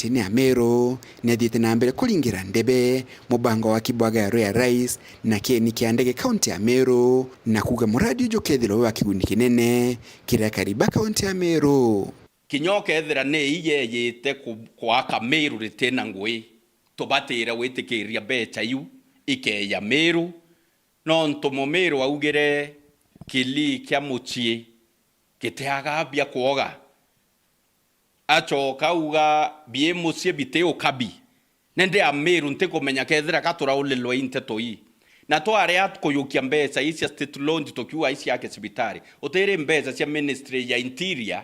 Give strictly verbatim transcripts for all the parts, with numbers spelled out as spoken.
Kaunti ya Meru niathiite na mbere kuringira ndebe mubango wa Kibwaga ya Royal Rice na kieni kia ndege kaunti ya Meru, na kuuga muradi uju ukethirwa wi wa kiguni kinene kiri akari ba kaunti ya Meru. Kinya ukethira ni iyeyite ku-, kwaka Meru ritina ngui, tubatire gwitikiria mbeca iu ikeeja Meru, nontu Mumiru augire, "Kilii kia mucii gitiaga bia kwoga." Acoka auga, "Bii mucii biti ukabi." Nende Amiru ntikumenya kethira ka turaulilwa i nteto ii. Na twarea kuyukia mbeca ii cia state launch tukiuga ii ciake cibitari. Utiri mbeca cia ministry ya interior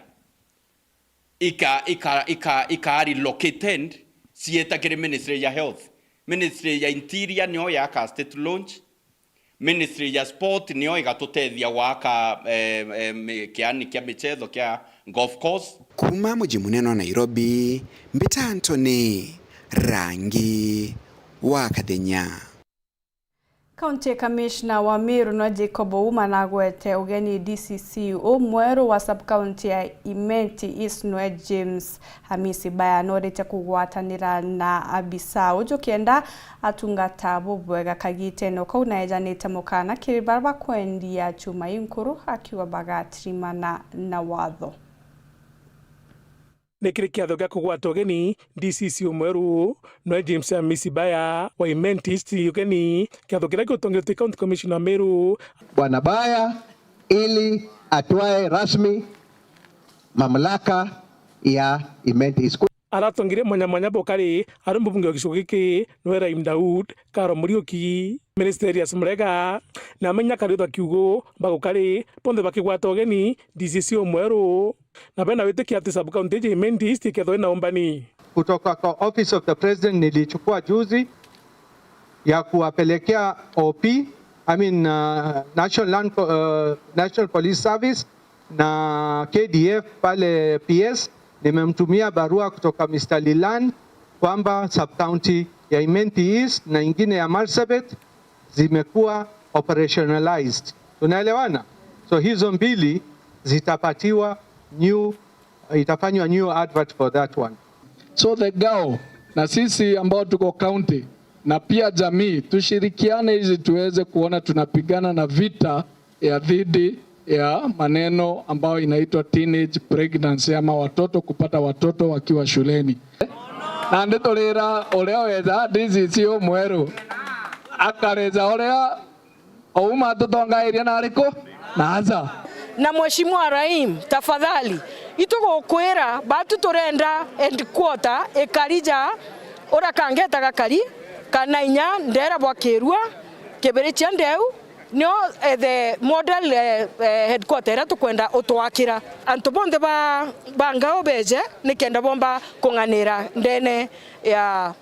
ika, ika, ika, ika relocated cieta kiri ministry ya health. Ministry ya interior nio yaka state launch. Ministry ya sport nio igatutethia gwaka, eh, eh, mi-, kiani kia michetho kia golf course. Kuuma muji munene wa Nairobi, mbita Anthony Rangi wa Kathenya. County Commissioner wa Meru no Jacob Ouma nagwete ugeni D C C umweru wa sub-county ya Imenti East nwe James Hamisi Baya noritie kugwatanira na abisa uju kenda atungata bubwega kagitene kau, na ejanite mukana kiri baria bakwendia chuma inkuru akiuga bagatirimana na watho. Ni kiri kiatho gia kugwata ugeni, D C C umweru nwe James Hamisi Baya wa Imenti East ugeni, kiatho kiria giutongetwe County Commissioner Meru. Bwana Baya ili atwae rasmi mamlaka ya Imenti East. Aratongirie mwanya mwanya bukari ari mbunge wa gicigo giki nwe Rahim Daud Karo Muriuki, Minister Elias Murega, na amenya kari utha kiugo bagukari bonthe bakigwata ugeni D C C umweru, na bena witikia ati sub-county iji Imenti East ikethwa ina umbani. Kutoka kwa Office of the President nilichukua juzi ya kuwapelekea O P, I mean, uh, National Land Co-, uh, National Police Service na K D F pale P S, nimemtumia barua kutoka Mister Lilan kwamba sub-county ya Imenti East na ingine ya Marsabit zimekuwa operationalized. Tunaelewana? So hizo mbili zitapatiwa new, itafanywa new advert for that one. So the girl, na sisi ambao tuko county, na pia jamii, tushirikiane ili tuweze kuona tunapigana na vita ya dhidi ya maneno ambayo inaitwa teenage pregnancy ama watoto kupata watoto wakiwa shuleni. Na nditurira uria wetha D C C umweru akareza uria Ouma atutongairie na ariku? Na aca. Na Mheshimiwa Rahim, tafadhali, itugukwira batu turenda headquarter ikari ja uria kangeta gakari kana inya ndera bwa Kirua, Kibirichia ndeu, nio, eh, the model, eh, eh, headquarter iria tukwenda utwakira. Antu bonthe ba, ba Ngao beje nikenda bomba kung'anira ndene ya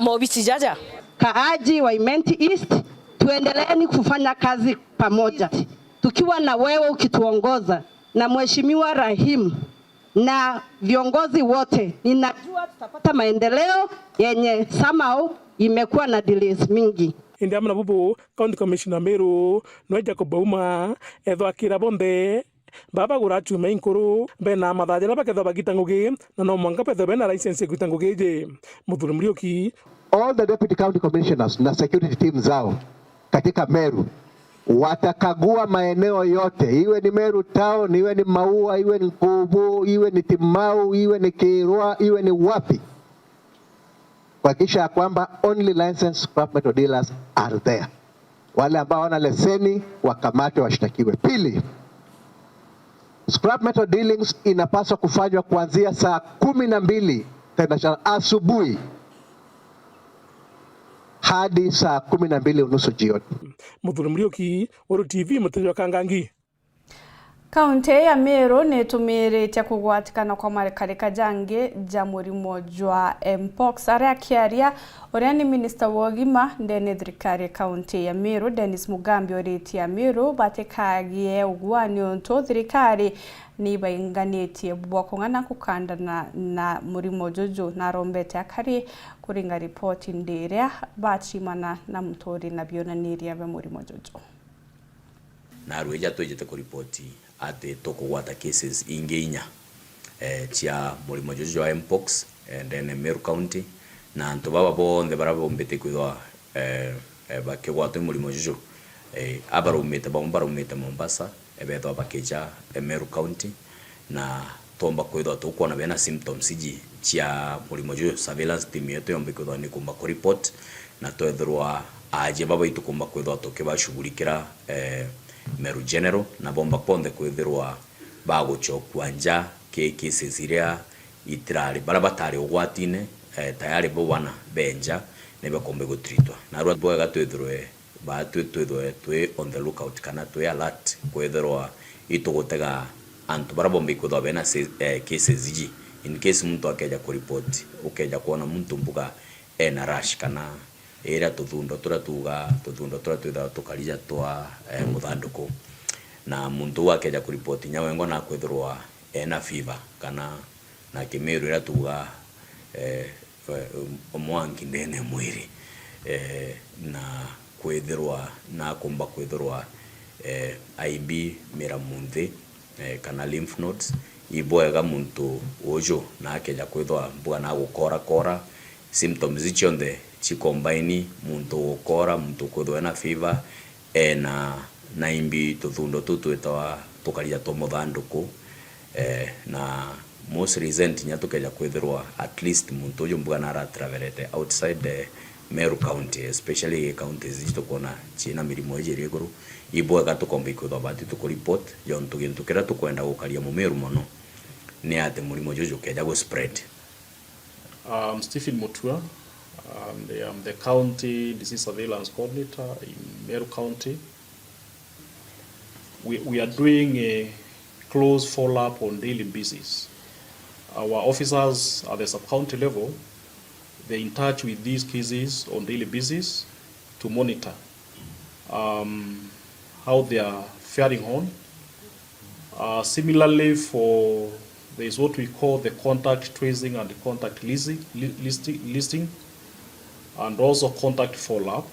maobici jaja. Kaaji wa Imenti East, tuendeleeni kufanya kazi pamoja. Tukiwa na wewe ukituongoza, na Mheshimiwa Rahim, na viongozi wote, ninajua tutapata maendeleo yenye somehow imekuwa na delays mingi. Indi amwe na bubu, County Commissioner Meru, nwe Jacob Ouma, ethwa akira bonthe baba bagura chuma inkuru, bena mathaa jaria bakethwa bagita ngugi, na no mwanka bethwe bena license ya gwita ngugi iji. Muthuri Muriuki. All the deputy county commissioners na security team zao katika Meru watakagua maeneo yote, iwe ni Meru town, iwe ni Maua, iwe ni Nkubu, iwe ni Timau, iwe ni Kirwa, iwe ni wapi, kuhakikisha ya kwamba only licensed scrap metal dealers are there. Wale ambao hawana leseni wakamatwe, washtakiwe. Pili, scrap metal dealings inapaswa kufanywa kuanzia saa kumi na mbili tena sha-, asubuhi hadi saa kumi na mbili unusu jioni. Muthuri Muriuki, Weru T V, Muteja wa Kangangi. Kaunti ya Meru nitumiritie kugwatikana kwa marikarika jangi ja murimo jwa mpox. Aria akiaria, uria ni minista wa ugima ndene thirikari ya kaunti ya Meru, Dennis Mugambi, oritie Ameru batikagie ugua niuntu thirikari nibainganitie bwa kung'ana kukandana na murimo juju, na arombete akari kuringa ripoti ndi iria bachimana na muturi na bionaniria bia murimo juju. Narua ija twijite kuripoti ati tukugwata cases ingi inya, eh, cia murimo juju jwa mpox, eh, ndene Meru County, na antu baba bonthe baria bombite kwithwa, eh, eh, bakigwatwa i murimo juju, eh, abaraumite, bamwe baraumite Mombasa, eh, bethwa bakija, eh, Meru County, na twomba kwithwa tukwona bena symptoms iji cia murimo juju, surveillance team yetu yomba kwithwa ni kumba ku report, na twethirwa aajie baba itu kumba kwithwa tukibashughulikira, eh, Meru General, na bomba bonthe kwithirwa baguchokua nja ki cases iria itirari, baria batari ugwatine, eh, tayari bo bana benja nibakombe gutreatwa. Narua bwega twithirwe, baatwi twithwe twi on the lookout kana twi alert kwithirwa itugutega antu baria bomba ikwithwa bena se-, eh, cases iji. In case muntu akeja kuripoti, ukeja kwona muntu mbuga ena rash kana iria tuthundo turia tuuga, tuthundo turia twithawa tukarija twa, eh, muthanduku. Na muntu uu akeja kuripoti inya wengwa nakwithirwa ena fever kana na Kimiru iria tuuga, eh, eh, mwanki ndene ya mwiri, eh, na kwithirwa, nakumba kwithirwa, eh, aimbi mira munthi, eh, kana lymph nodes, ibwega muntu uju na akeja kwithwa mbuga na gukorakora, symptoms ici cionthe cikombaini, muntu gukora, muntu kwithwa ena fever, eh, na, na imbi tuthundo tuu twitawa tukarija twa muthanduku, eh, na most recent inya tukeja kwithirwa at least muntu uju mbuga naratravelete outside the Meru County, especially counties iji tukwona ciina mirimo iji iri iguru, ibwega tukomba ikwithwa bati tukureport, jontu gintu kiria tukwenda gukaria Mumiru mono ni ati murimo juju jukeja gu spread. I'm Stephen Mutua, and I'm the County Disease Surveillance Coordinator in Meru County. We, we are doing a close follow-up on daily basis. Our officers at the sub-county level, they're in touch with these cases on daily basis to monitor, um, how they are faring on. Uh, similarly, for, there is what we call the contact tracing and contact listing, li-, listing, listing, and also contact follow-up.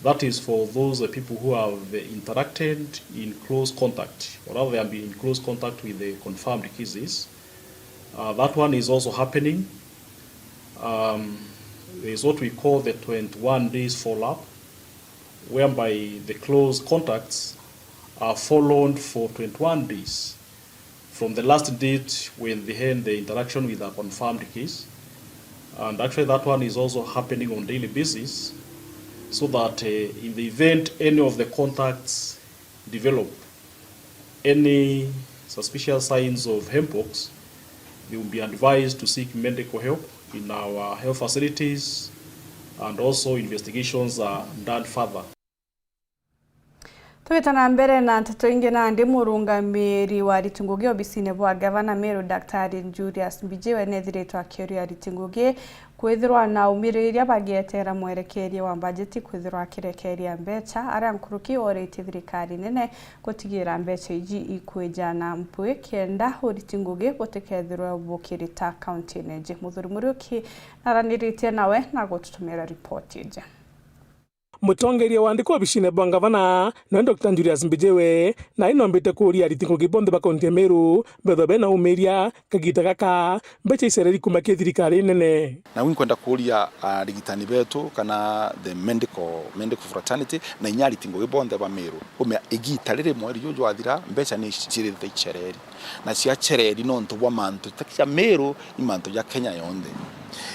That is for those, uh, people who have, uh, interacted in close contact, or rather they have been in close contact with the confirmed cases. Uh, that one is also happening. Um, there is what we call the twenty-one days follow-up, whereby the close contacts are followed for twenty-one days from the last date when they had the interaction with a confirmed case. And actually, that one is also happening on daily basis, so that, uh, in the event any of the contacts develop any suspicious signs of mpox, they will be advised to seek medical help in our health facilities, and also investigations are done further. Tugita na mbere na nteto ingi, nandi murungamiri wa ariti ngugi obisine bwa gavana Meru, Daktari Julius Mbijiwe, nethiritwe akiuria ariti ngugi kwithirwa na umiriria bagietera mwerekeria wa mbajeti kwithirwa akirekeria mbecha aria nkuruki oritie thirikari nene gutigira mbecha iji ikwija na mpwi kenda uriti ngugi butikethirwe bukirita kaunti-ini ingi. Muthuri Muriuki naraniritie nawe na gututumira ripoti iji. Mutongeria wa ndiko obisine bwa ngavana, noe Doctor Julius Mbijiwe, nae nombite kuuria ariti ngugi bonthe ba kaunti ya Meru, bethwe bena umiria kagita gaka, mbecha icereri kuma ki thirikari nene. Na inkwenda kuuria arigitani betu kana the medical, medical fraternity, na inya ariti ngugi bonthe ba Meru. Kumea igita riri mweri juju jwathira, mbecha ni ciirite icereri. Na ciacereri nontu bwa mantu ta cia Meru, i mantu ja Kenya yonthe.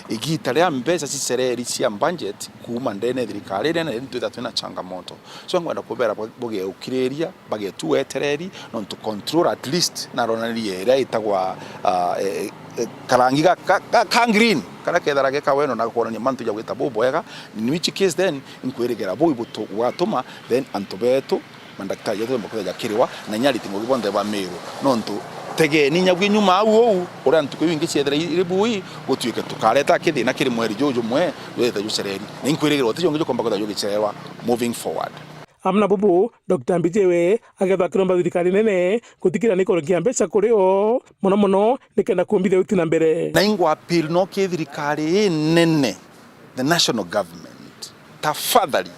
Igita ria mbeca cicereri cia budget kuuma ndene ya thirikari iri nene, twitha twina changamoto. So, ngwenda kubera bu-, bugeukiriria, bagetu wetereri, nontu control at least naronanirie iria itagwa, ah, eh, eh, karangi ga, ga, ga, ka green, karia kethara ge kaweno na kuonania mantu ja gwita bubwega. In which case then, nkwirigera buu ibutu-, bwatuma then antu betu, mandaktari jetu bemba kwithira jakiriwa, na inya ariti ngugi bonthe ba Meru. Nontu, tegeni inya bwi nyuma au uu, uria ntuku iu ingi ciethira iri bui, gutuike tukareta kithina kiri mweri juju jumwe, jwithite jucereri. Na inkwirigirwa uti jungi jukomba kwithira jugicererwa moving forward. Amwe na bubu, Doctor Mbijiwe agethwa akiromba thirikari nene gutikira ni kurekia mbeca kuri o, mono mono nikenda kumbithia uti na mbere. Na ingwa appeal no ki thirikari inene, the national government, tafadhali,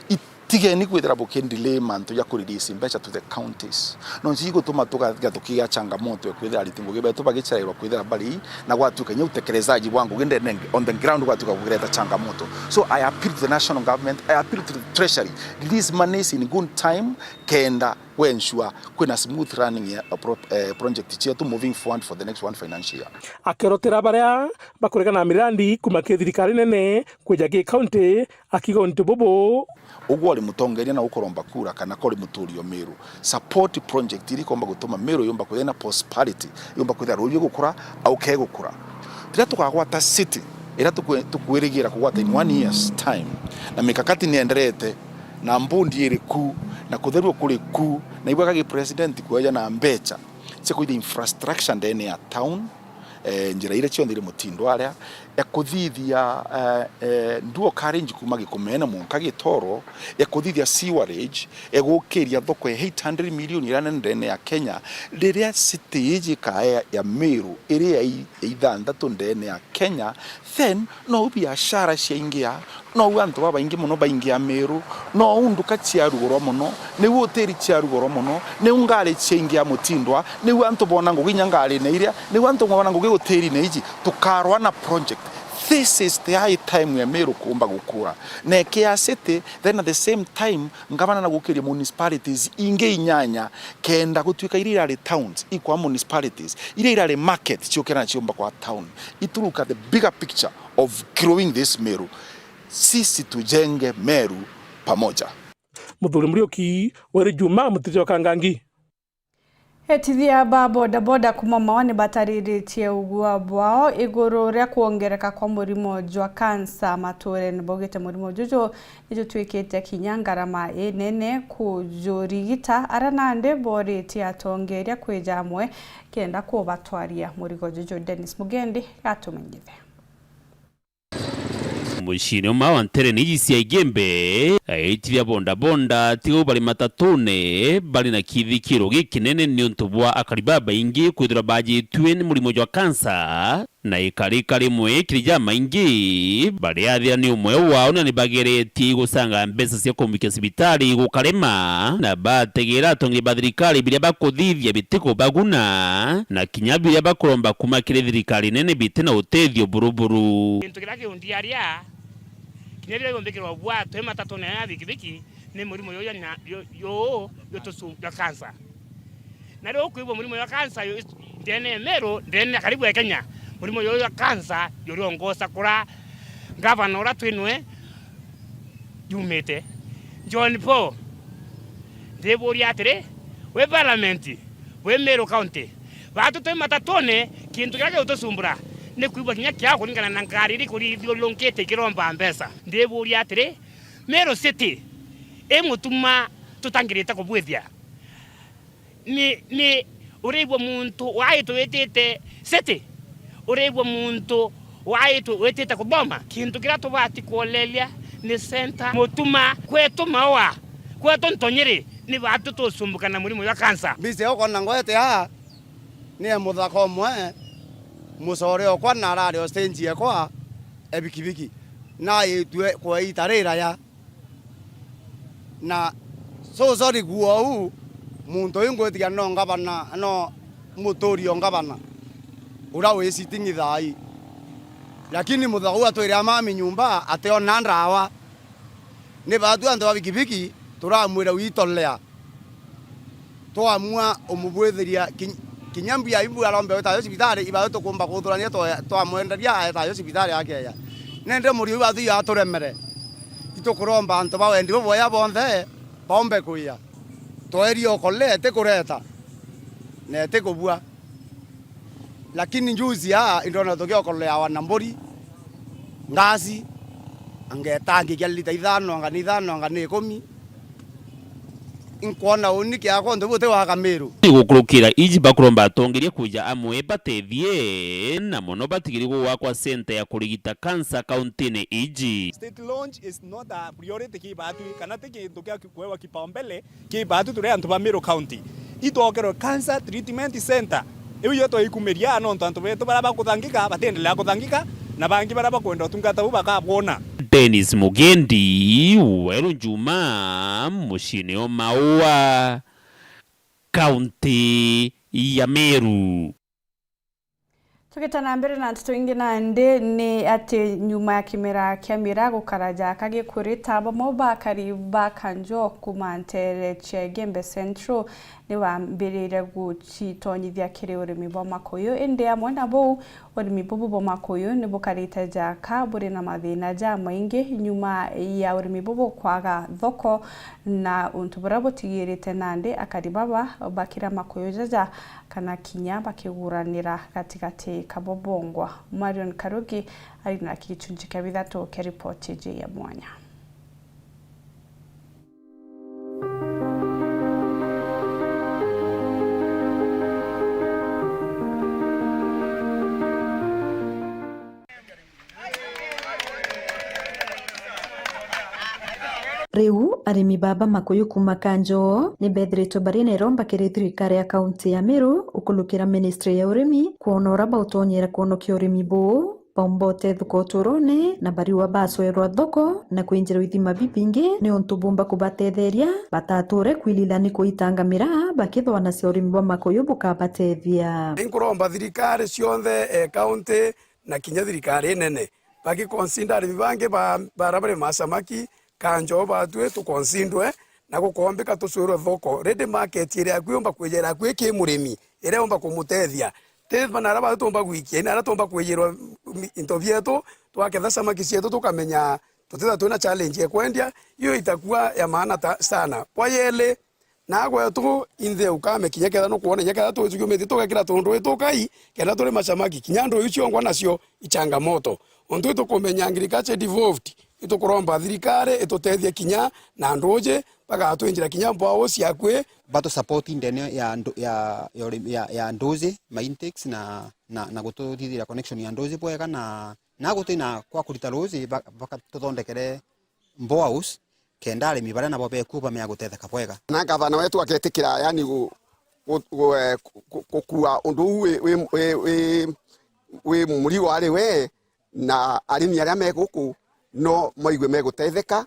it-, Tigeni kwithira bukidelay mantu ja kurelease mbeca to the counties. Nontu igutuma tugathiga tukigia changamoto ya kwithira ariti ngugi betu bagicerairwa kwithira bari na gwatuika kinya utekelezaji bwa ngugi ndene on the ground gwatuika kugireta changamoto. So I appeal to the national government, I appeal to the treasury, release monies in good time kenda we ensure kwina smooth running ya pro-, eh, project cietu moving forward for the next one financial year. Akerotera baria bakuregana na mirandi kuma ki thirikari nene kwija ki county, akiuga untu bubu. Ugwe uri mutongeria na ukuromba kura kana kuri muturi o Meru, support project iria ikomba gutuma Meru yumba kwithira na prosperity, yumba kwithira ruuju igukura au kegukura. Riria tukagwata city iria tukwe-, tukwirigira kugwata in one year's time, na mikakati nienderete, na mbundi iri ku, na kutherua kuri ku, na ibwaga gi president kweja na mbeca cia kwithia infrastructure ndene ya town, eh, njira iria cionthe iri mutindo aria, ya kuthithia, eh, eh, dual carriage kuma Gikumene mwanka Gitoro, ya kuthithia sewerage, ya gukiria thoko ya eight hundred million iria nene ndene ya Kenya, riria city iji ikae ya Meru iri ya i-, ya ithanthatu ndene ya Kenya, then nou biashara ciaingia, nou antu babaingi mono baingia Meru, nou nduka ciarugurwa mono, niu hoteli ciarugurwa mono, niu ngari ciaingia mutindwa, niu antu bona ngugi inya ngarine iria, niu antu bona ngugi hotelini iji, tukarwa na project. This is the high time ya Meru kuumba gukura. Na ikia city, then at the same time, ngavana na gukiria municipalities ingi inyanya, kenda gutuika iria irari towns ikwa municipalities, iria irari markets ciukira na ciumba kwa town. It look at the bigger picture of growing this Meru. Sisi tujenge Meru pamoja. Muthuri Muriuki, Weri Juma, Mutiti wa Kangangi. Etithia ba bodaboda kuma Maua ni batariritie ugua bwao iguru ria kwongereka kwa murimo jwa kansa matuurene. Baugite murimo juju ni jutwikite kinya ngarama inene kujurigita, aria nandi boritie atongeria kwija amwe kenda kubatwaria murigo juju. Dennis Mugendi gatumenyithia. Muciine umwe wa ntereni iji cia Igembe, aitithia bondabonda tigau bari matatune bari na kithikiro gikinene niuntu bwa akari babaingi kwithirwa bajitue ni murimo jwa kansa, na ikarika rimwe kiri jamaingi bariathira ni umwe wao na ni bageretie gucanga mbeca cia kumuikia cibitari gukarema, na bategera atongi ba thirikari biria bakuthithia bitikubaguna, na kinya biria bakuromba kuma kiri thirikari nene biti na utethio buruburu. Kintu kiria kiundiaria, kinya riria yumbikirwa bwa twi matatune ya bikibiki, ni murimo yuyu ya nya-, yu-, yu-, yutucu-, jwa kansa. Na riu ukwigua murimo jwa kansa yu-, ndene ya Meru, ndene ya karibu ya Kenya, murimo yuyu jwa kansa juriongosa kura ngavana uria twinwe yumite, John Paul. Ndiburia atiri, wi parliament, wi Meru County, batu twi matatune, kintu kiria gigutucumbura ni kwigua kinya kiao kuringana na ngari iri kurithiururukite ikiromba mbeca. Ndiburia atiri, Meru City i mutuma tutangirite kubwithia? Ni, ni urigua muntu waitwe witite city, urigua muntu waitwe witite kuthoma. Kintu kiria tubati kuoleria ni center mutuma kwetu Maua, kwetu Ntonyiri, ni batu tucumbuka na murimo jwa kansa. Mbica iyo ukona ngwete aa, ni ya muthaka umwe, mucore okwa na arari o stage ekwa e bikibiki, na aitue kwa ita riraya. Na so sorry kuo uu, muntu uyu ngwitikia no ngavana, no muturi o ngavana uria wi sitting thaa ii. Lakini muthaka uu atwire amami nyumba, ationa ndawa. Ni batu antu ba bikibiki turamwira witolea. Twamua umubwithiria kin-, kinya mbia ibu arombe wetayo cibitari, ibayo tukumba kuthurania twa-, twamwenderia aetayo cibitari akeya. Nende murio ibathu iyo aturemere. Itukuromba antu ba wendi bubwea bonthe baumbe kwia. Tweria okole eti kureta, na eti kubua. Lakini njuzi aa, indona tukiokoleawa na mburi, ngasi, angetangikia lita ithano, anga ni ithano, anga ni ikumi. Inkwona uni kiakwa untu buti wa Kamiru. Ni gukurukira iji bakuromba atongeria kwija amwe batethie, na mono batigiri gugwakwa center ya kurigita kansa kauntine iji. State launch is not a priority ki batu, kana ti kintu kia kuewa kipaumbele. Ki batu turi antu ba Meru County, itwokerwe Cancer Treatment Center. Iu yo twaikumiria nontu antu betu baria bakuthangika batiendelea kuthangika, na bangi baria bakwenda utungata buu bakabwona. Dennis Mugendi, Weru Njuma, muciine o Maua, kaunti ya Meru. Tugita na mbere na nteto ingi nandi ni ati nyuma ya kimera kia miraa gukara jaka gikurita, bamwe bakari ba Kanjo kuuma nteere cia Igembe Central ni bambiriire gucitonyithia kiri urimi bwa makuyu. Indi amwe na buu, urimi bubu bwa makuyu ni bukarite jaka buri na mathina jamaingi nyuma ya urimi bubu kwaga thoko, na untu buria butigirite nandi akari baba bakira makuyu jaja kana kinya bakiguranira gatigati kabo bongwa. Marion Karugi ari na gicunci kia bithatu kia ripoti iji ya mwanya. Riu arimi baba makuyu kuuma Kanjo ni bethiritwe bari na iromba kiri thirikari ya kaunti ya Meru ukulukira ministry ya urimi kwona uria bautonyera kwonokia urimi buu, baumba utethuka uturone na bariwa bacwerwa thoko na kwinjirwa ithima bibingi ni untu bumba kubatetheria batature kwilila ni kuitanga miraa bakithwa na cia urimi bwa makuyu bukabatethia. Inkuromba thirikari cionthe, eh, kaunti na kinya thirikari inene, bagiconsider arimi bangi ba, bara bari ma samaki, Kanjo batwi tuconsidwe, na gukombika tucwirwe thoko. Ready market iria akui yumba kwijira akui ki murimi, iria yumba kumutethia. Ti bana ara batu tumba gwikia, ina ara tumba kwijirwa into bietu, twaketha samaki cietu tukamenya tutitha twina challenge ya kwendia, iyo itakuwa ya maana ta, sana. Kwa yeli, na gwetu inthe ukame kinya ketha nukwona, kinya ketha tujugiumiti tugekira tundu itukai, kenda turi macamaki, kinya ndu iu ciongwa nacio ichangamoto. Untu itukumenya agriculture devolved, itukuromba thirikari itutethie kinya na nduji, bagatwinjira kinya mbwao ciakui. Batu support ndene ya ndu-, ya, ya urimi, ya, ya nduji, ma intakes na, na, na gututhithira connection ya nduji bwega na Na gutina kwa kurita ruuji ba-, bakatuthondekere boreholes, kenda arimi baria nabo bekuo bamenya gutetheka bwega. Na ngavana wetu agetikira, yani, gu-, gu-, gu-, eh, gu-, gu-, gukua undu uu wi, wi, wi, wi, wi murigo ari we, na arimi aria me guku no maigue megutetheka,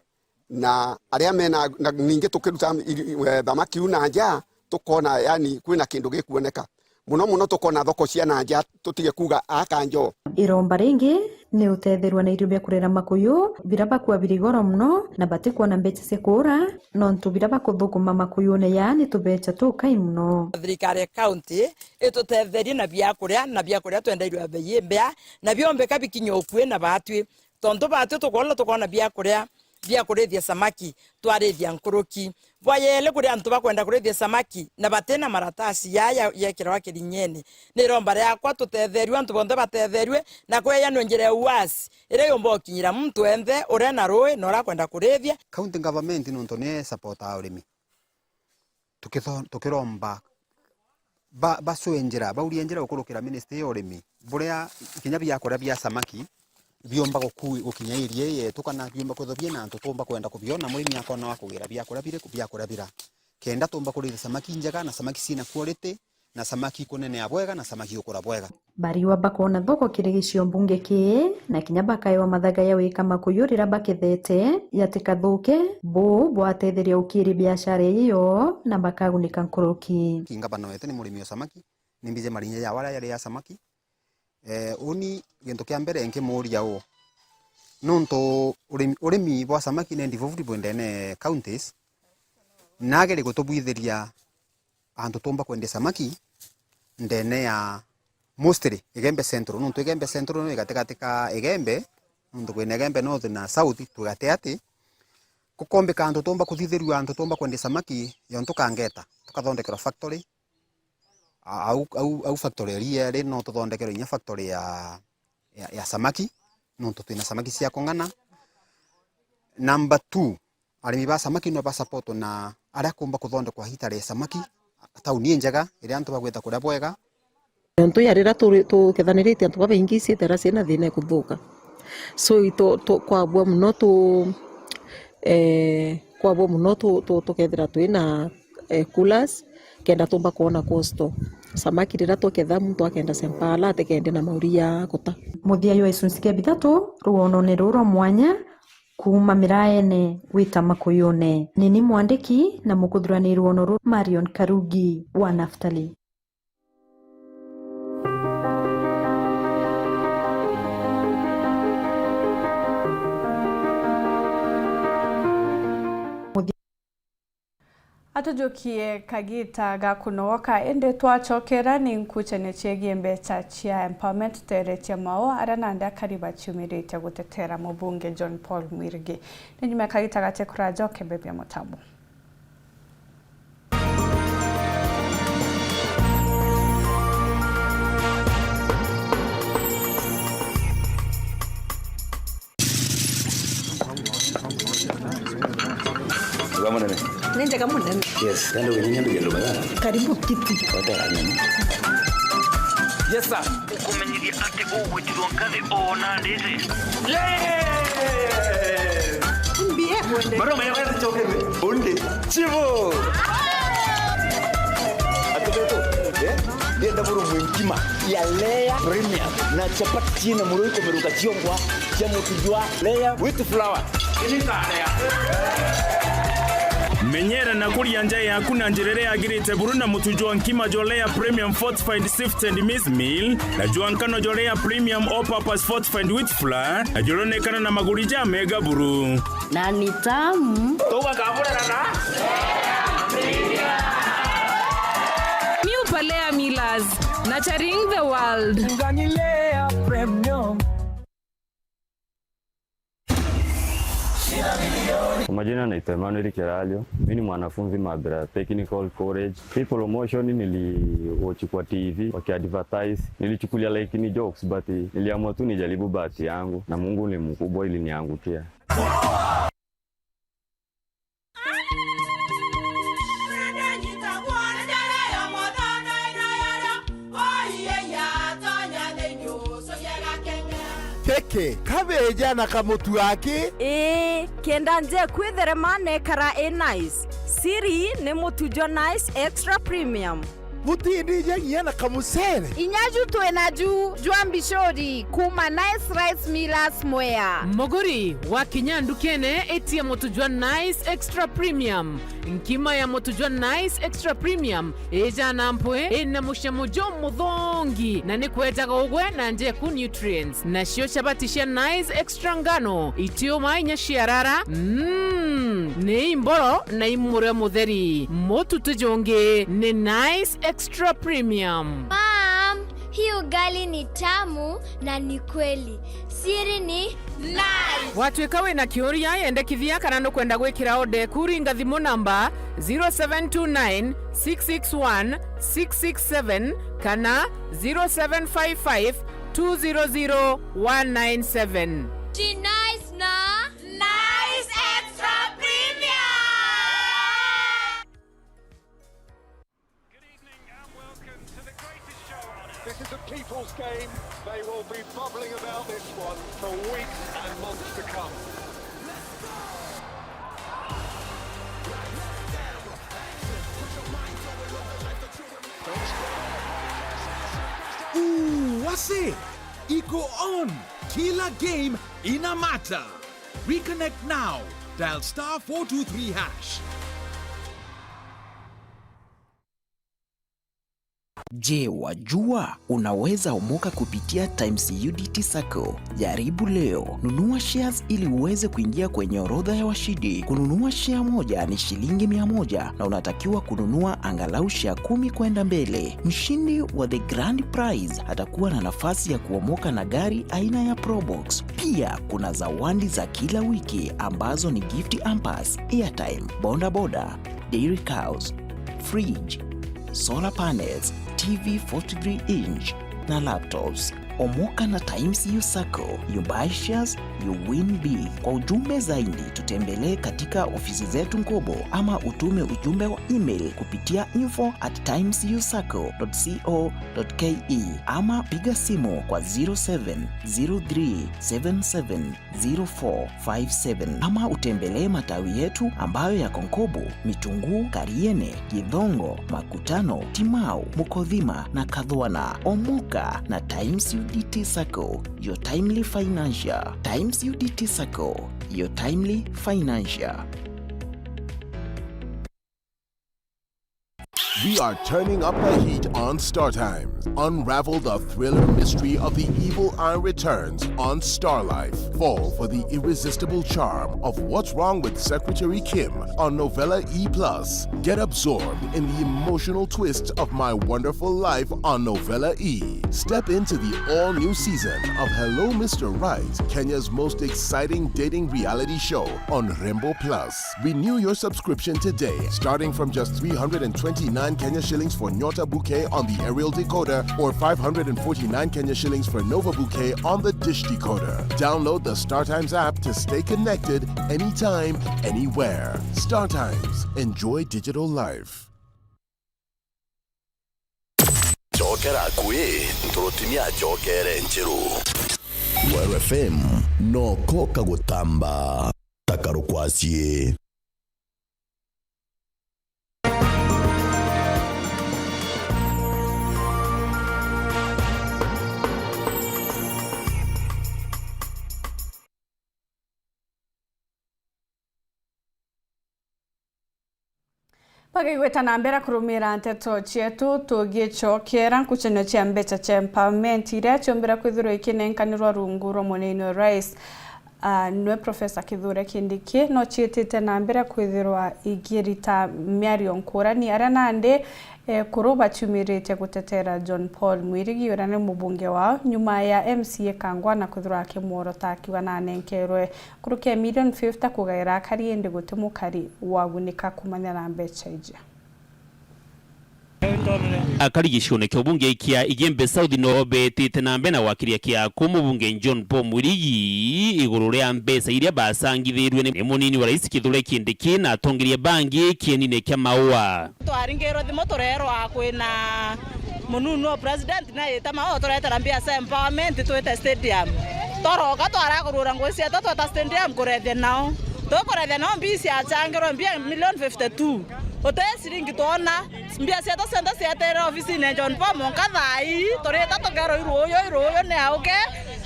na aria mena, na ningi tukiruta iri-, eh, thamaki iu na nja, tukona, yani, kwina kindu gikuoneka. Muno muno tukona thoko cia na nja, tutige kuuga aa Kanjo. Iromba ringi ni utetherua na irio bia kurera makuyu, bira bakua biri goro muno, na batikwona mbeca cia kuura, nontu bira bakuthukuma makuyune yaa ni tubeca tukai muno. Thirikari ya county itutetherie na biakuria, na biakuria twendeirwe bei imbea, na biombeka bikinye ukui na batwi. Tontu batwi tukoona, tukoona biakuria bia kurithia samaki, twarithia nkuruki. Bwa yeli, kuri antu bakwenda kurithia samaki na batina maratasi yaya yekirwa kirinyene. Ni iromba riakwa tutetherue, antu bonthe batetherue, na kweyanua njira ya uwazi iria yumba gukinyira muntu enthe uria na rui na uria akwenda kurithia. County government nontu ni support a urimi. Tukitho-, tukiromba ba-, bacue njira, baurie njira gukurukira ministry ya urimi, buria kinya biakuria bia samaki biumba guku-, gukinya area ii yetu, kana biumba kwithwa biina antu tuumba kwenda kubiona, murimi akona wa kugira biakuria biriku, biakuria bira, kenda tuumba kurithia samaki njega na samaki ciina quality, na samaki ikunenea bwega na samaki igukura bwega. Bariwa bakoona thoko kiri gicio mbunge kii, na kinya bakaewa mathaga ya wika makuyu riria bakethete, yatikathuke, buu bwatetheria ukiri biashara iyo, na bakagunika nkuruki. Ki ngavana wetu ni murimi o samaki, ni mbije marinya ya waria yari ya samaki. Eh, uni gintu kia mbere nkimuuria uu, nontu urimi, urimi bwa samaki ni devolved bwendene counties, na ageri gutubwithiria antu tuumba kwendia samaki ndene ya mostly Igembe Central, nontu Igembe Central ni gatigati ka Igembe, nontu kwina Igembe North na South, twi gatiati. Kukombika antu tuumba kuthithirua antu tuumba kwendia samaki, yontu kangeta, tukathondekerwa factory. A-, au, au, au factory iri eri, no tuthondekerwe inya factory ya, ya, ya samaki, nontu twina samaki cia kung'ana. Number two, arimi ba samaki no ba support na aria kuumba kuthondekwa hatchery ya samaki, tauni injega, iria antu bagwita kuria bwega. Nontu ya riria turi-, tukethanirite antu babaingi, ciitera ciina thina ya kuthuka. So, itu-, tu-, kwabua muno tu-, eh, kwabua muno tu-, tu-, tukethira twina, eh, coolers, kenda tuumba kwona cost. Samaki riria tuketha, muntu akenda cia mpala, atikendie na mauri ya guta. Muthia jwa gicunci kia bithatu, rwonone ruu rwa mwanya, Kuuma Miraene gwita Makuyune, ni ni mwandiki na mukuthuranirwa noru Marion Karugi wa Naftali. Atujukie kagita ga kunogoka, indi twacokera ni nkuchania ciegie mbecha cia empowerment, tuteretie mao aria nandi akari baciumiritie gutetera mubunge John Paul Mwirigi. Ni nyuma ya kagita gati kurajoke mbebia mutambo. Wega munene. Ni njega munene. Yes, ndio wenyewe ndio ndio bana. Karibu kiti. Hotera nini? Yes, sir. Ukumenyithia ati ugwitirwo nkathi ona nditi. Mbie mwende. Bado mwenye wewe choke. Undi. Chivo. Atubeto. Eh? Ndienda buru mwinkima ya layer premium na chapati china muroi kumeruka chiongwa cha mutujwa layer with flour. Menyera na kuria nja yaku na njira iria yagirite buru na mutu jwa nkima jwa Layer Premium Fortified Sifted Maize Meal, na jwa nkano jwa Layer Premium All Purpose Fortified Wheat Flour, na juronekana na maguri ja mega buru. Na ni tamu. Tugakamurana na New Palea Millers, nurturing the world. Ngani Layer Premium. Kwa majina naitwa Emmanuel Kirario. Mimi ni mwanafunzi Mabera Technical College. Hii promotion niliwatch kwa T V wakiadvertise. Nilichukulia like ni jokes, but niliamua tu nijaribu bahati yangu, na Mungu ni mkubwa, iliniangukia. Keke, kabeja na kamutu aki. Ii, kenda nje kwitherema nekara i nice. Siri ni mutu jwa Nice Extra Premium. Butindija nginya na kamucere. Inya ju twina ju jwa mbicuri kuma Nice Rice Millers Mwea. Muguri wa kinya ndukene, itia mutu jwa Nice Extra Premium. Nkima ya mutu jwa Nice Extra Premium ijana mpwi, ina mucamo jumuthongi, na ni kwejaga ugwe na njeku nutrients. Nacio chabati cia Nice Extra ngano, itiuma inya ciarara, mm, ni imboro na imurio mutheri. Mutu ti jungi ni Nice Extra Premium. Mom, hii ugali ni tamu na ni kweli. Siri ni Nice. Watwika wina kiuria, yendekithia kana nukwenda gwikira order eku, ringa thimu namba zero seven two nine, six six one, six six seven kana zero seven five five, two zero zero, one nine seven. Ji Nice na Nice Extra Premium. Good evening and welcome to the greatest show on earth. This is a people's game. They will be bubbling about this one for weeks and months to come. Ooh, what's it? Iko on. Kila game ina matter. Reconnect now. Dial star four two three hash. Je, wajua unaweza omoka kupitia Times U D T Sacco? Jaribu leo. Nunua shares ili uweze kuingia kwenye orodha ya washindi. Kununua share moja ni shilingi mia moja na unatakiwa kununua angalau share kumi kwenda mbele. Mshindi wa the grand prize atakuwa na nafasi ya kuomoka na gari aina ya Probox. Pia kuna zawadi za kila wiki ambazo ni gift hampers, airtime, boda boda, dairy cows, fridge, solar panels, T V forty-three inch na laptops. Omoka na Times U Sacco, you buy shares, you win big. Kwa ujumbe zaidi, tutembelee katika ofisi zetu Nkobo ama utume ujumbe wa email kupitia info at times u sacco dot co dot ke ama piga simu kwa zero seven zero three seven seven zero four five seven, ama utembelee matawi yetu ambayo yako Nkobo, Mitunguu, Kariene, Githongo, Makutano, Timau, Mukothima na Kathwana. Omoka na Times U D T Sacco, your timely financier. Times U D T Sacco, your timely financier. We are turning up the heat on Star Times. Unravel the thriller mystery of the evil eye returns on Star Life. Fall for the irresistible charm of What's Wrong with Secretary Kim on Novella E plus. Get absorbed in the emotional twist of My Wonderful Life on Novella E. Step into the all-new season of Hello Mister Right, Kenya's most exciting dating reality show on Rembo Plus. Renew your subscription today, starting from just three hundred and twenty-nine Kenya shillings for Nyota Bouquet on the aerial decoder or five hundred and forty-nine Kenya shillings for Nova Bouquet on the dish decoder. Download the StarTimes app to stay connected anytime, anywhere. StarTimes. Enjoy digital life. Cokera akui, nturutimia acokere nchiru. Weru F M, noko kagutamba, ta karukwacii. Bagigweta na mbere kurumira nteto cietu, tugicokera nkucanio cia mbeca cia empowerment iria ciombire kwithirwa ikinenkanirwa rungu rwa munini wa rais, ah, nwe Professor Kithure Kindiki, no ciitite na mbere kwithirwa igirita miario nkurani, aria nandi ekuru baciumiritie gutetera John Paul Mwirigi, uria ni mubunge wao, nyuma ya M C A Kangwana kwithirwa akimworota akiuga nanenkerwe nkuruki ya million fifty kugaira akari, indi guti mukari wagunika kumania na mbeca iji. Akari gicione kia ubunge kia Igembe South no betite na mbere na gwakiria kiaku mubunge John Paul Mwirigi iguru ria mbeca iria basangithirue ni, ni munini wa rais Kithure Kindiki na atongeria bangi kienine kia Maua. Twaringirwe thimu tureerwa kwina mununu o president na yita Maua turetera mbia cia empowerment twite stadium. Tworoka twara kurura ngugi cietu tweta stadium kurethia nao. Tukurethia nao mbia ciacangirwe mbia million fifty-two. Uti ciringi twona. Mbia cietu cionthe cieterere ofisine John Paul mwanka thaa ii. Turita tukerwa iruuyu, iruuyu ni auke.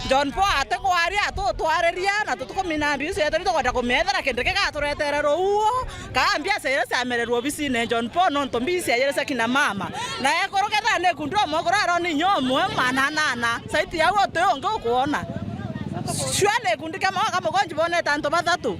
John Paul atikwaria, atutwariria, na tutikumina mbia icio cietu, tukwenda kumiethera kindu gigaturetere ruuo. Kaa mbia cia iria ciamererwe obisine John Paul, nontu mbia cia iria cia kina mama. Na ekuru kethira ni ikundi umwe, kuru aroni inya umwe, mananana. Saiti yau uti ungi ukwona. Sure ni ikundi kia Maua ka Mugonji bonete antu bathatu.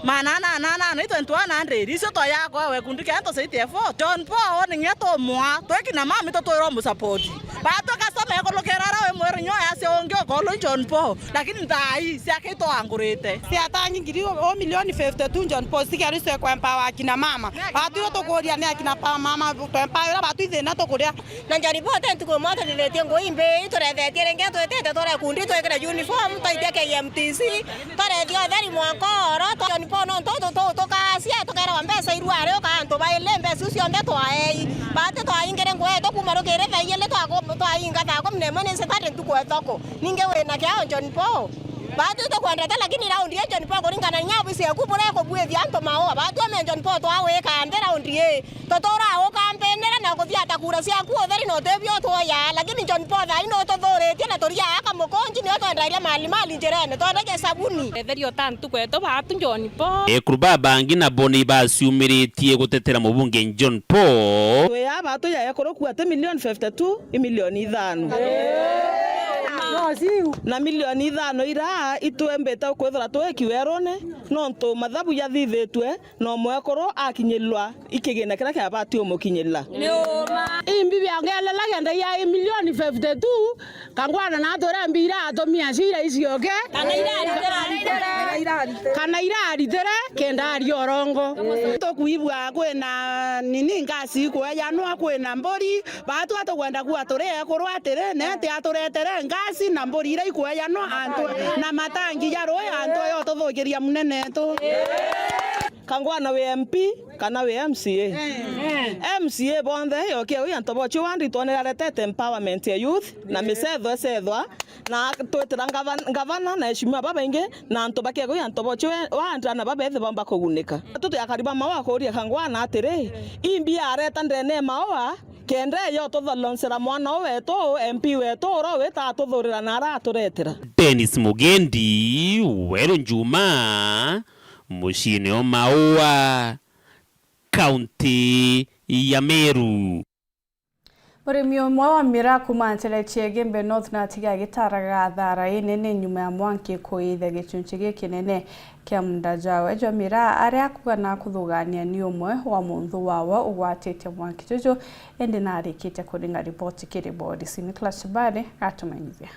Manananana, i twenty-one hundred. Icio twayakwa we ikundi kia antu saiti ya four. John Paul ni nginya tumwa, twi kina mama itu twirwa musapoti. Batwi customer ekulukira ara wi mwiri nyo yacia ungi ukolwa i John Paul. Lakini thaa ii, ciake itwangurite. Ciatangi ngiri o, o milioni fifty-two John Paul, cikiaricwe kwa empower akina mama. Batwi utukuria ni akina pa mama, empower ira batwi thina tukuria. Na John Paul ti ntuku imwe atuthithetie ngui imbi, iturethetie ringi, twitite twore kundi, twikire uniform, twaitia K M T C, twarethia utheri mwanka oro, twa-, John Paul nontu tu-, tu-, tukacia, tukeerwa mbeca irua ari uka antu baili, mbeca iu cionthe twaei. Batwi twaingire ngui yetu kuuma rukiri thaa igiri twaku-, twainga thaa kumi na imwe ni Saturday ntuku ya thoko. Ningi wina kiao John Paul? Batwi tukwendete, lakini raundi ii John Paul kuringana na inya obisi yaku buria ikubuithia antu Maua. Batwi ame John Paul twawika nthi raundi ii. Tuturaa ukampinire na kuthiata kura ciaku utheri na utibio utwoya, lakini John Paul thaa ii nututhuritie na turia aka Mukunji nio twendagia mali mali njirene, twendagia sabuni. Etherio ta ntuku yetu batu John Paul. Ekuru babangi nabo ni baciumiritie gutetera mubunge John Paul. Twi aa batu ya ekuru kuati milioni fifty-two, i milioni ithano. Na milioni ithano ira itwembite kwithira twi kiwerune, nontu mathabu jathithitue, na umwe ekuru akinyilwa i kigina kiria kiabati umukinyilira. Ni uma. Imbi biongelelagia ndai ya milioni fifty-two, Kangwana na atwira mbira atumia cio ira icioke. Kana irari, kana iraritire, kenda aria urongo. Tukwigua kwina nini ngasi ikwejanwa, kwina mburi, Batwi atukwenda kuuga turi ekuru atiri, neti aturetere ngasi na mburi iria ikwejanwa antu na matangi ja rui antu yo tuthukiria munene etu. Kangwana wi M P kana wi M C A? M C A bonthe yokie wi antu bochio wandi twonera retete empowerment ya youth na micetho ecethwa na twitira ngavana, ngavana na eshimiwa babaingi na antu bakiegwi antu bochio wandi na babethe bomba kugunika. Tuti akari ba Maua kuria Kangwana atiri, imbi areta ndene Maua Kenda eyo tutholoncera mwana u wetu, M P wetu uria wita atuthurira na ara aturetera. Dennis Mugendi, Weru Njuma, muciine o Maua, kaunti ya Meru. Murimi umwe wa miraa kuuma nteere cia Igembe North natiga agitaraga athara inene nyuma ya mwanki kuithia gichunchi gikinene kia munda jawe jwa miraa, aria akuga na kuthugania ni umwe wa munthu wawe ugwatitie mwanki juju, indi narikitie kuringa ripoti kiri borisi. Nicholas Chibari gatumenyithia.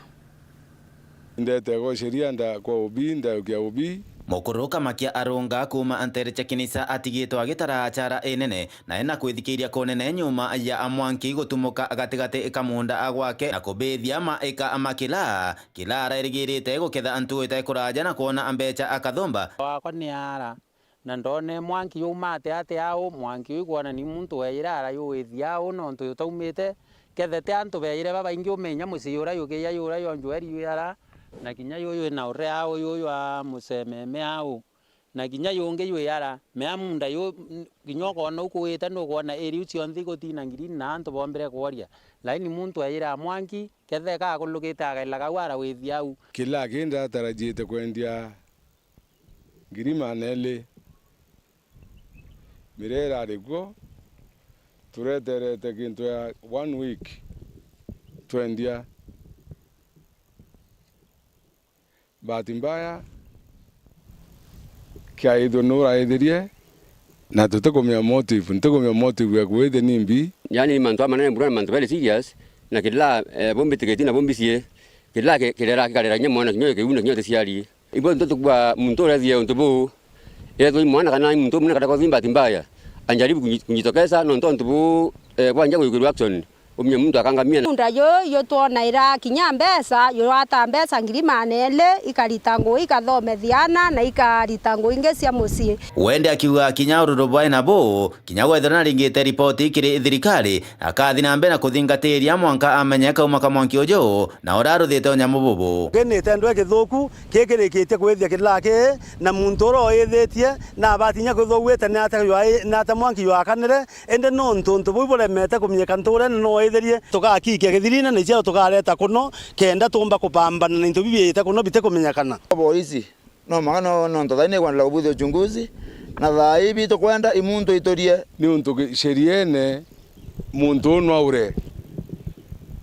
Ndetego sheria nda kwa obi, ndayukia obi. Mukuru Kamakia Arunga kuuma nteere cia Kinisa atigitwe agitara achara inene, na ena kwithikiria kunene nyuma ya mwanki gutumuka gatigati ka munda gwake na kubithia maika ma kilaa, kilaa arairigirite guketha antu ite kuraja na kwona mbecha akathumba. Wakwa ni ara. Na ndoone mwanki juumate ati au, mwanki uyu kwona ni muntu weejire ara juwithia au, nontu jutaumite, kethete antu beejire babaingi, umenya mucii uria jukiija juria jwa Njoeri jwi ara, na kinya juju wina ure au, juju jwa Mucememe au, na kinya jungi jwi ara, mea munda ju, kinya ukoona ukuite nukwona iriu cionthe igutina ngirini na antu boombire kworia, lakini muntu eejire a mwanki, ketheka akulukite akaila kau ara withia au. Kila kindi atarajiite kwendia ngiri maana eli. Miraa irari kuo, tureterete kintu ya one week twendia. Bahati mbaya, kiaithwe nuraithirie, na tutikumenya motive, ntikumenya motive ya kuithia nimbi. Yaani mantu aa manene mbura na mantu very serious, na kila, eh, bumbitikitie na bumbicii, kila ki-, kirera kikarera kinya mwana kinya kiu na kinya uticiari. Ibo nto tukua muntu uria ethie untu buu, ethwa i mwana kana i muntu umwe na kata kwa bahati mbaya, anjaribu kunyi-, kunyitokeza nontu untu buu, eh, bwanja gwikirwa action, umie muntu akangamia. Munda juju twona ira kinya mbeca, jurata mbeca ngiri maana eli, ikarita ngui ikathomethia ana na ikarita ngui ingi cia mucii. Wendi akiuga kinya ururu bwae nabo, kinya gwethirwa naringite ripoti kiri thirikari, akathi na mbere na kuthingatiria mwanka amenye kauma ka mwanki uju na uria aruthite unyamu bubu. Ngi ni itendwa ikithuku kikirikitie kwithia kilaa kii, na muntu uria uithitie nabati kinya kwithwa auite ni ata jwai-, ni ata mwanki jwakanire, indi nontu untu buu buremete kumenyeka ntuurene no waithirie, tugakikia kithirine na icio tukareta kuno kenda tuumba kupambana na into bibiite kuno bitikumenyekana. Borisi. No mwanka no, nontu thaai ni ikwendelea kubuthia uchunguzi, na thaai bi tukwenda i muntu iturie. Niuntu ki-, sheriene muntu uu no aure,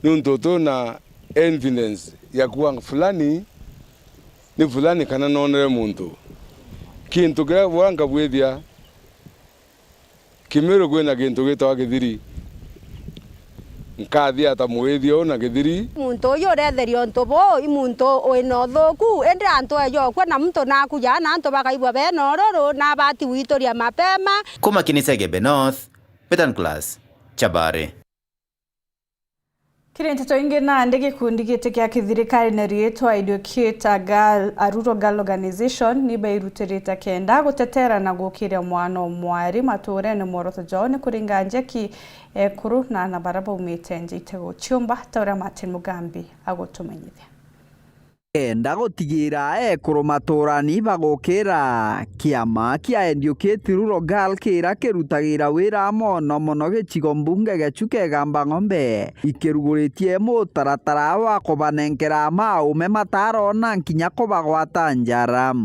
niuntu twina evidence ya kuuga fulani ni fulani kana noonere muntu. Kintu kiria bwanka bwithia, Kimiru kwina kintu gitawa kithiri. Nkathi ata mwithia uu na kithiri? Muntu uyu uretheria untu buu, i muntu wina uthuku, indi antu eja ukua na muntu nakuja na antu bakaigua bena ururu, na abati gwituria mapema. Kuma Kinisegebe North, Peter Nicholas, Chabari. Kiri nteto ingi nandi, gikundi giti kia kithirikari na riitwa Educate a Girl, a Rural Girl Organization, ni bairutirite kenda gutetera na gukiria mwana o mwari maturene mworoto jao ni kuringa njeki ekuru na ana baria baumite nja itiguciumba, ta uria Martin Mugambi agutumenyithia. Kenda gutigira ekuru maturani bagukira, kiama kia Educate Rural Girl kiria kirutagira wira mono mono gicigo mbunge gia Chuka Igamba Ng'ombe, ikiruguritie mutaratara wa kubanenkera maume matarona nkinya kubagwata njara.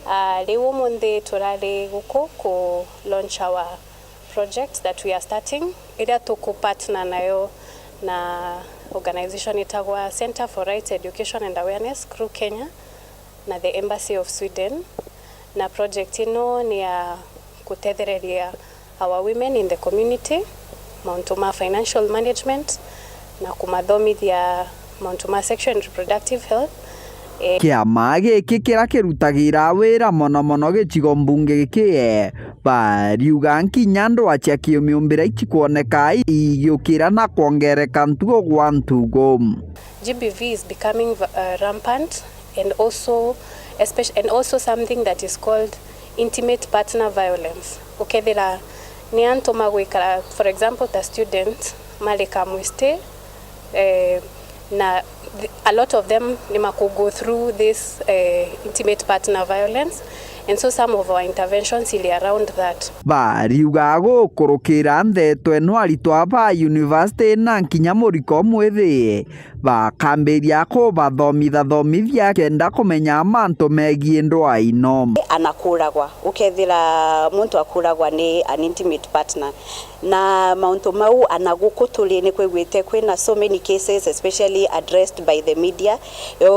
Ah, riu umunthi turari guku ku launch our project that we are starting, iria tuku partner nayo na organization itagwa Center for Rights Education and Awareness, Crew Kenya, na the Embassy of Sweden. Na project ino ni ya gutethereria our women in the community, mauntu ma financial management, na kumathomithia mauntu ma sexual and reproductive health. Eh, kiama giki kiria kirutagira wira mono mono gicigo mbunge giki, eh, bariuga nkinya ndwaa cia kiumiumbira icikwoneka igiukira na kwongereka ntugo gwa ntugo. G B V is becoming, uh, rampant and also, especially, and also something that is called intimate partner violence. Ukethira ni antu magwikara, for example, ta student, mari Kamwiste, eh, na th-, a lot of them ni maku go through this, eh, intimate partner violence. And so some of our interventions ili around that. Bariuga gukurukira ndeto ino aritwa ba university na nkinya muriko mwithie bakambiria kubathomitha thomithia kenda kumenya mantu megii ndwaa ino. Anakuragwa, ukethira muntu akuragwa ni an intimate partner, na mauntu mau ana guku turi ni kwigwite kwina so many cases especially addressed by the media,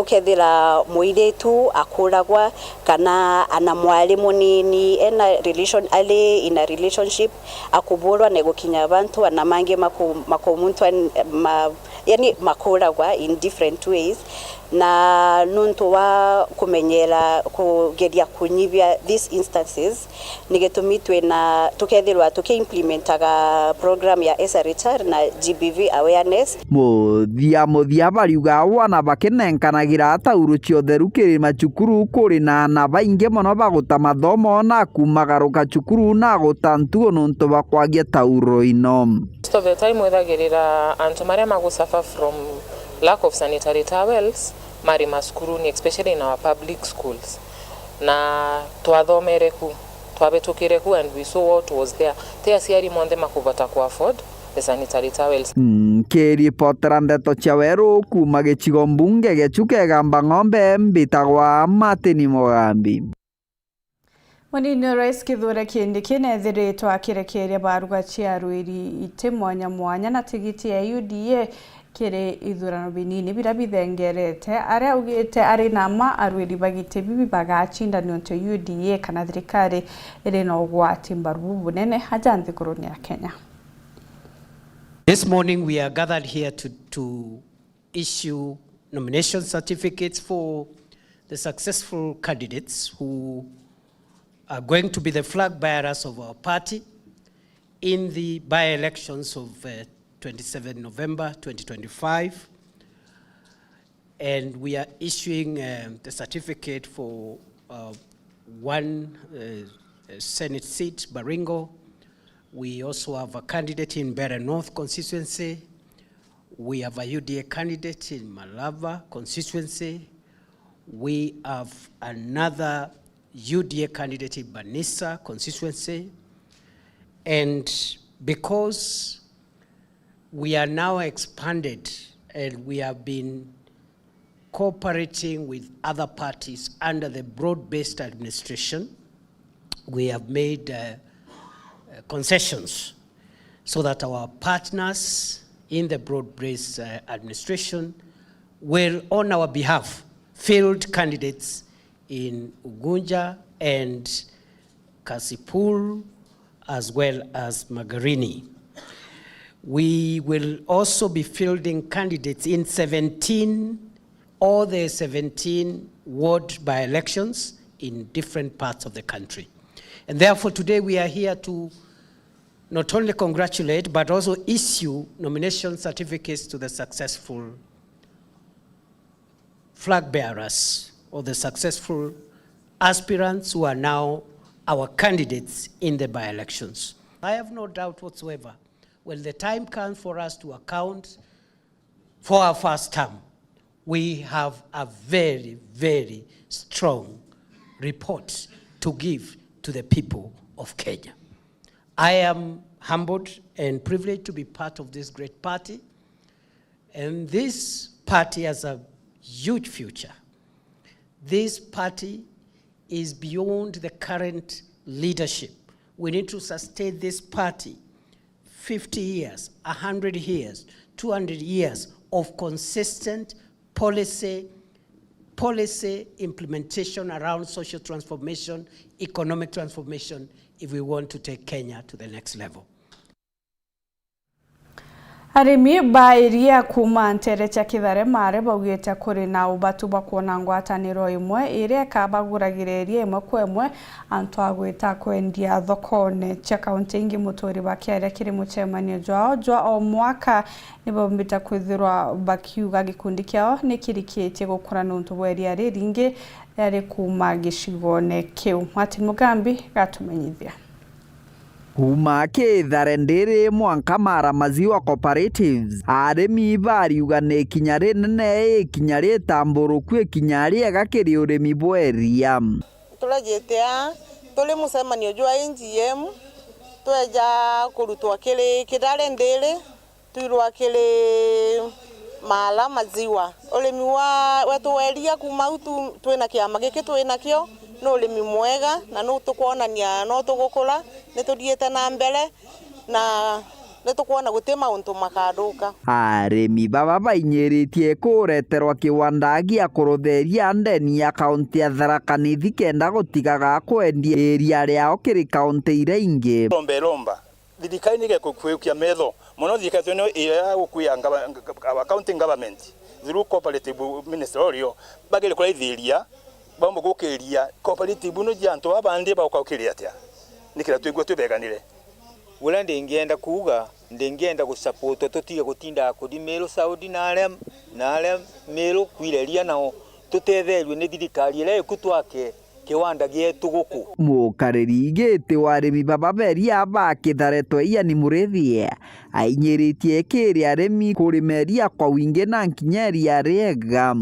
ukethira muiritu akuragwa kana ana mwari munini ena relation, ari in a relationship, akuburwa na gukinya bantu ana mangi maku- makumuntu an- ma, yani makuragwa in different ways, na nuntu wa kumenyera kugeria kunyibia these instances, ni gitumi twina tukethirwa tukiimplementaga program ya S R H R na G B V awareness. Muthia muthia bariuga wana bakinenkanagira tauro cia utheru kiri macukuru kuri na ana baingi mono baguta mathomo na kumagaruka cukuru na guta ntugo nontu bwa kwagia tauro ino. Most of the time wethagirira antu maria magu suffer from lack of sanitary towels mari macukuruni, especially in our public schools, na twathomere ku, twabitukire ku and we saw what was there. Ti aciari monthe makubota ku afford the sanitary towels. Nkiripotera ndeto cia weru kuma gicigo mbunge gia Chuka Igamba Ng'ombe, mbitagwa Martin Mugambi. Munini wa Rais Kithure Kindiki neethiritwe akirekeeria baruga cia arwiri iti mwanya mwanya na tigiti ya U D A kiri ithurano binini biria bithengerete, aria augite ari na mma arwiri ba giti bibi bagacinda niuntu U D A kana thirikari iri na ugwati mbaru bubunene aja nthiguruni ya Kenya. This morning we are gathered here to, to issue nomination certificates for the successful candidates who are going to be the flag bearers of our party in the by-elections of, uh, twenty-seven November twenty twenty-five. And we are issuing, um, the certificate for, uh, one, uh, uh, Senate seat, Baringo. We also have a candidate in Mbeere North constituency. We have a U D A candidate in Malava constituency. We have another U D A candidate in Banisa constituency. And because we are now expanded and we have been cooperating with other parties under the broad-based administration, we have made, uh, uh, concessions so that our partners in the broad-based, uh, administration will, on our behalf, field candidates in Ugunja and Kasipul, as well as Magarini. We will also be fielding candidates in seventeen, all the seventeen ward by-elections in different parts of the country. And therefore, today we are here to not only congratulate, but also issue nomination certificates to the successful flag bearers or the successful aspirants who are now our candidates in the by-elections. I have no doubt whatsoever, when the time comes for us to account for our first term, we have a very, very strong report to give to the people of Kenya. I am humbled and privileged to be part of this great party. And this party has a huge future. This party is beyond the current leadership. We need to sustain this party fifty years, a hundred years, two hundred years of consistent policy, policy implementation around social transformation, economic transformation, if we want to take Kenya to the next level. Arimi ba iria kuuma nteere cia Kithare Maare baugite kuri na ubatu bwa kwona ngwataniro imwe iria ikabaguragira iria imwe kwa imwe antu a gwita kwendia thokone cia kaunti ingi. Muturi bakiaria kiri mucemanio jwao jwa o mwaka, nibombite kwithirwa bakiuga gikundi kiao nikirikitie gukura niuntu bwa iria riringi riari kuuma gicigone kiu. Martin Mugambi gatumenyithia. Kuuma Kithare Ndiri mwanka Mara Maziwa Cooperatives, arimi bariuga ni ikinya rinene, ikinya ritamburuku, ikinya riega kiri urimi bwa iria. Turajitia turi mucemanio jwa A G M, tweja kurutwa kiri Kidare Ndiri, twirwa kiri Maala Maziwa. Urimi wa, wetu wa iria kuma au tu, twina kiama giki twinakio, ni urimi mwega na ni tukwonania no tugukura, ni tuthiite na mbere na ni tukwona guti mauntu makathuka. Arimi baba bainyiritie kureterwa kiwanda gia kurutheria ndeni ya kaunti ya Tharaka Nithi kenda gutigaga kwendia iria riao kiri kaunti iria ingi. Romba, romba. Thirikari ni gekukwiukia metho mono, thirikari twene iria ya gukuya ngava-, ngava-, county government through cooperative minister urio bagire kuraithiria, baumba gukiria cooperative ino cia antu baba bandi bagukaukiria atia, nikira twigua twi beganire. Uria ndingienda kuuga, ndingienda gusapotwa tutige gutindaga kuthi Meru South na aria, na aria Meru kwireria nao, tutetherue ni thirikari iria iku twake kiwanda gietu guku. Mukariri giti wa arimi baba beria ba Kitharetwe Ian Murithi ainyiritie kiri arimi kurima iria kwa wingi na nkinya iria riega.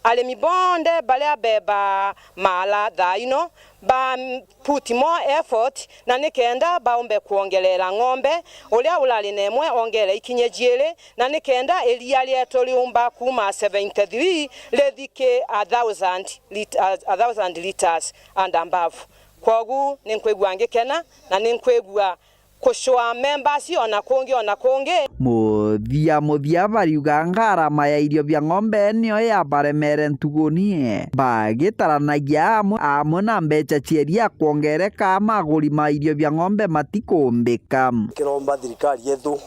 Arimi bonthe baria beba Maala thaa ino ba put more effort na nikenda baumbe kwongerera ng'ombe, uria urari na imwe ongere ikinye jiiri, na nikenda iria rietu riumba kuma seventy three rithi ki a thousand lit-, a, a thousand liters and above. Kwogu ninkwigua ngikena na ninkwigua kucwa members ona kungi, ona kungi. Muthia muthia bariuga ngarama ya irio bia ng'ombe nio yabaremere ntuguni, bagitaranagia amwe, amwe na mbeca cia iria kwongereka, maguri ma irio bia ng'ombe matikumbika. Kiromba thirikari yetu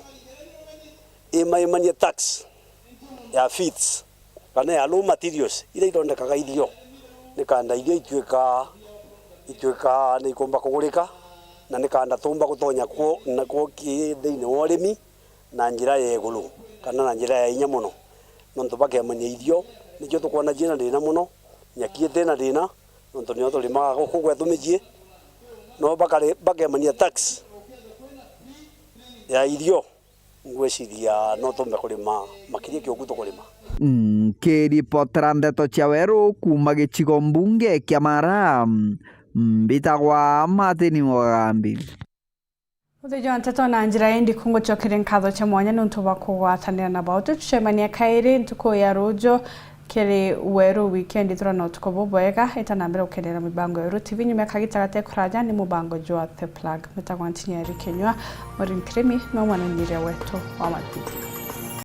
imaimanie tax ya feeds kana ya raw materials iria ithondekaga irio, nikanda irio ituika, ituika ni ikumba kugurika, na nikanda tumba gutonya kuo, na kuo ki thiini wa urimi na njira ya iguru kana na njira ya inya mono, nontu bakemania irio nikio tukwona ciina thina mono, nyaki itina thina, nontu nio turimaga guku gwetu micii, no bakare-, bakemania tax ya irio. Ngwiciria no tumbe kurima makiria kia ugu tukurima. Nkiripotera ndeto cia weru kuuma gicigo mbunge kia Maara, mbitagwa Martin Mugambi. Uthio jwa nteto na njira indi kungucokeria nkatho cia mwanya niuntu bwa kugwatanira na bao. Tucemania kairi ntuku ya ruju. Kiri Weru Weekend, ithura na utuku bubwega, ita na mbere gukenera mibango ya Weru T V nyuma ya kagita gate kuraja ni mubango jwa The Plug. Mbitagwa Ntinyeri Kinyua, Maureen Kirimi no mwananyiria wetu wa mathithi.